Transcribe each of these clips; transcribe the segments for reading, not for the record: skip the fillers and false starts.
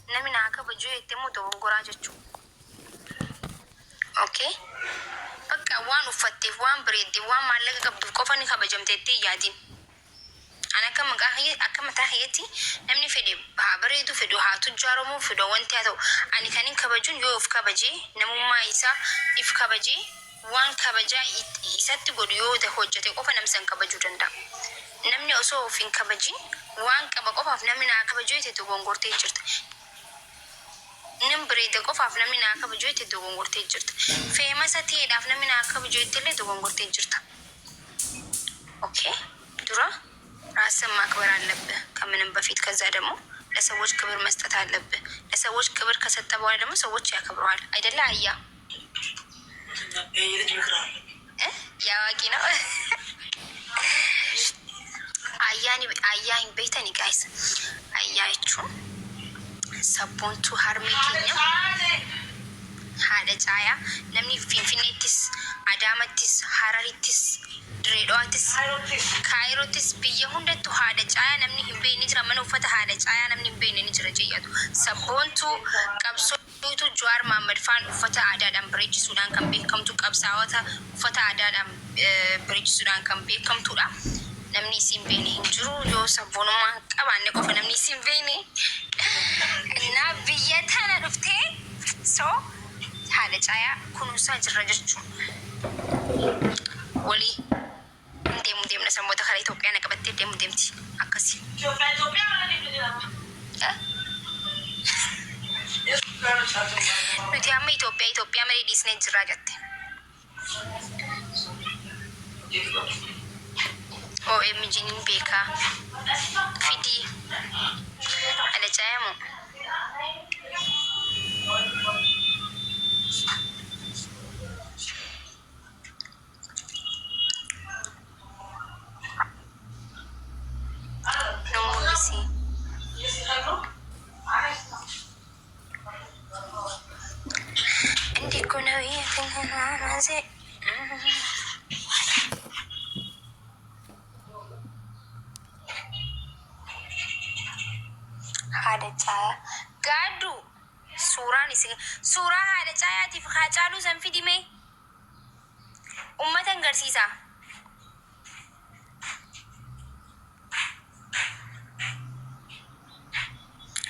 Namni naa kabaju yoo jette immoo dogongoraa jechuu. Ok bakka waan uffatteef waan bareeddeef waan maallaqa qabduuf qofa ni kabajamta jettee hin yaadin. An akka maqaa kiyya akka mataa kiyyatti namni fedhe haa bareedu fedhu haa tujjaaromuu fedhu wanti haa ta'u ani kanin kabajuun yoo of kabaje namummaa isaa if kabajee waan kabajaa isatti godhu yoo hojjate qofa nam san kabajuu danda'a. Namni osoo of hin kabajin waan qaba qofaaf namni naa kabaju jette dogongortee jirta. Nin bareeda qofaaf namni naa kabaju jette dogongortee jirta. Feemasa ta'eedhaaf namni naa kabaju jettellee dogongortee jirta. Ok dura ራስን ማክበር አለብህ ከምንም በፊት ከዛ ደግሞ ለሰዎች ክብር መስጠት አለብህ። ለሰዎች ክብር ከሰጠ በኋላ ደግሞ ሰዎች ያከብረዋል። አይደለ አያ የአዋቂ ነው። Ayyaa hin beektani guys. Ayyaa jechuun sabboontuu harmee keenya haadha caayaa namni Finfinneettis, Adaamattis, Hararittis, Direedhawaattis, Kaayirottis biyya hundattu haadha caayaa namni hin beekne jira. Mana uffata haadha caayaa namni hin beekne ni jira jeyyatu. Sabboontuu qabsootu Jawaar Mohammad faan uffata aadaadhaan bareechisuudhaan kan beekamtu qabsaa'ota uffata aadaadhaan bareechisuudhaan kan beekamtudha. Namni isin beekne hin jiru yoo sabboonummaa hin qabaanne qofa namni isin beekne. Innaa biyya tana dhuftee so haadha caayaa kunuunsaa jirra jechuudha. Walii deemu deemna sanboota karaa Itoophiyaa na qabattee deemu deemti akkasi. Itoophiyaa Itoophiyaa mana deemte jedhama. Nuti amma Itoophiyaa Itoophiyaa malee dhiisnee jirraa jette. OMG nin beekaa. Fidii. Haadha caayaa moo? Nu mul'isi. እንዲህ እኮ ነው የትኛው haadha caayaa gaaddu suuraan isin suuraa haadha caayaatiif Haacaaluu san fidime ummata hin garsiisa.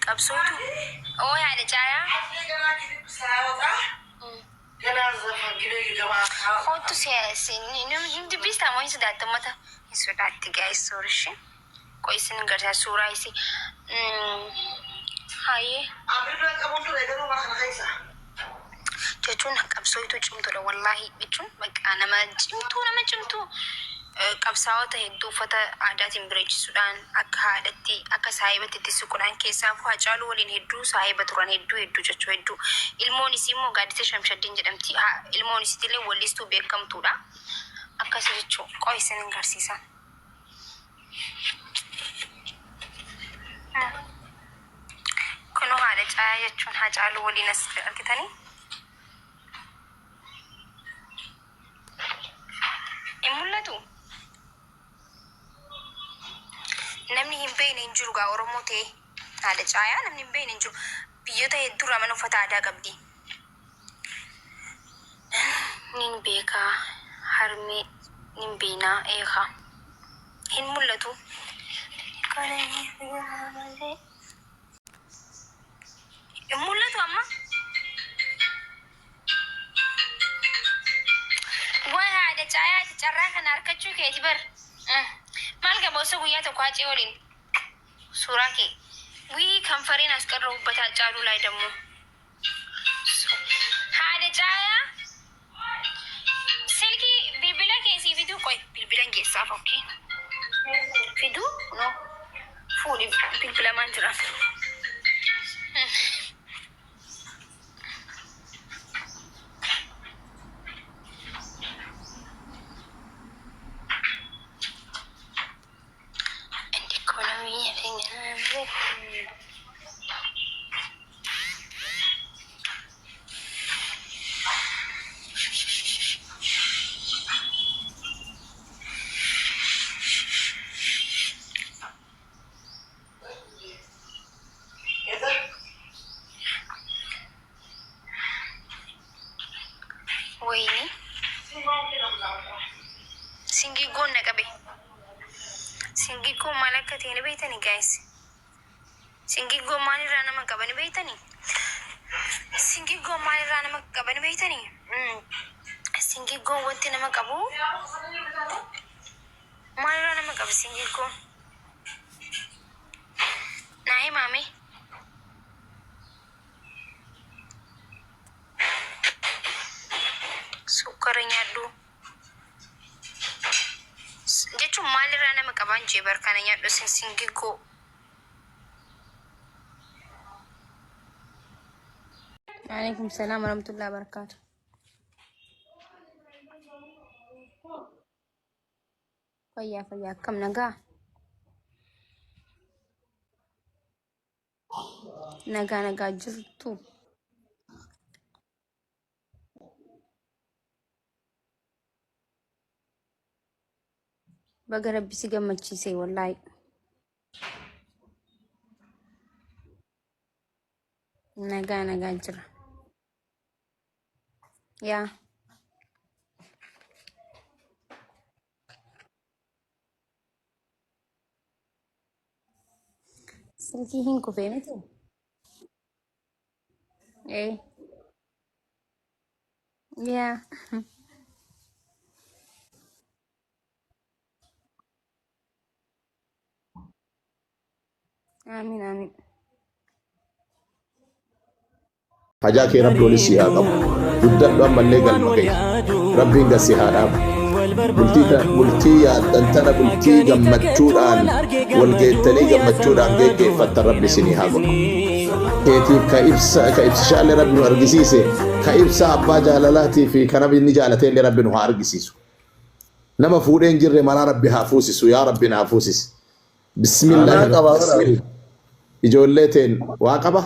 Qabsootu oo haadha caayaa kootu si dubbistaa moo hin sodaatte ummata hin sodaatti guys sorry ishee. Qoy isin garsiisa suuraa isii. Hayyee. Jechuun qabsooytuu cimtuudha wallaahi jechuun bakka nama cimtuu nama cimtuu qabsaa'ota hedduu uffata aadaatiin bareechisuudhaan akka haadhatti akka saahibatti itti siquudhaan keessaafuu Hacaaluu waliin hedduu saahiba turan hedduu hedduu jechuu hedduu ilmoon isii immoo Gaaddisa Shamshaddin jedhamti ilmoon isiitillee wallistuu beekamtuudha akkasi jechuu qoy isin hin garsiisa. Kunoo haadha caayaa jechuun Hacaaluu waliin as argitanii. Hin mul'atu. Namni hin beekne hin jiru gaa Oromoo ta'ee haadha caayaa namni hin beekne hin jiru. Biyyoota hedduurraa mana uffata aadaa qabdi. Nin beekaa harmee nin beeynaa eekaa. Hin mul'atu. Hin mul'atu amma. Waay haadha caayaati carraa kana harkachuu keeti bar. Maal qaba osoo guyyaa tokko hacee waliin suuraa kee. Wii kanfareen as qarra hubbataa caaluu laay dammoo. Haadha caayaa silkii bilbila kee sii fiduu qoy bilbilan geessaaf okkee fiduu no fuudhi bilbilamaan jira. beeytani guys? Singiggoon maalirraa nama qaba ni beeytani? Singiggoon maalirraa nama qaba ni beeytani? Singiggoon wanti nama qabu maalirraa nama qaba singiggoon? Naa himaa mee? Sukkara nyaadhu. Jechuun maalirraa nama qabaan jee bar kana nyaadhu singiggoo. Waalaikum salaam warahmatullahi wabarakatuh. Fayyaa fayyaa akkam nagaa? Nagaa nagaa jirtu. Baga rabbi si gammachiise wallaahi. Nagaa nagaa jira. Yaa. Silkii hin kufee miti. Ee. Yaa. Amiin amiin. Hajaa kee rabbi oli sii haa qabu. Guddadhu ammallee galma gahi. Rabbiin gad si haa dhaabu. Bultii ta- bultii yaaddan tana bultii gammachuudhaan wal geettanii gammachuudhaan geggeeffattan rabbi isinii haa godhu. Keetiif ka ibsa ka ibsishaallee rabbi nu argisiise ka ibsa abbaa jaalalaatii fi ka namni inni jaalateellee rabbi nu haa argisiisu. Nama fuudhee hin jirre maraa rabbi haa fuusisu yaa rabbi naa fuusisi. Bismillaahi Anaa qaba bara. bismillah. Ijoollee teen waa qaba.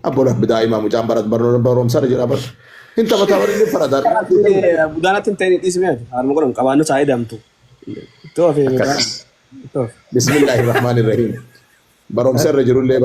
Abbo rabbi daa'imaa mucaan barat barumsarra jira bar. Hin taphataa bar inni farada. Budaanatti hin ta'in dhiisni ati. Haaluma godhamu qabaannu isaa edamtu. Ittoo fi Akkas. ittoo. Bismillaahi rahmaani rahiim. Barumsarra jirullee.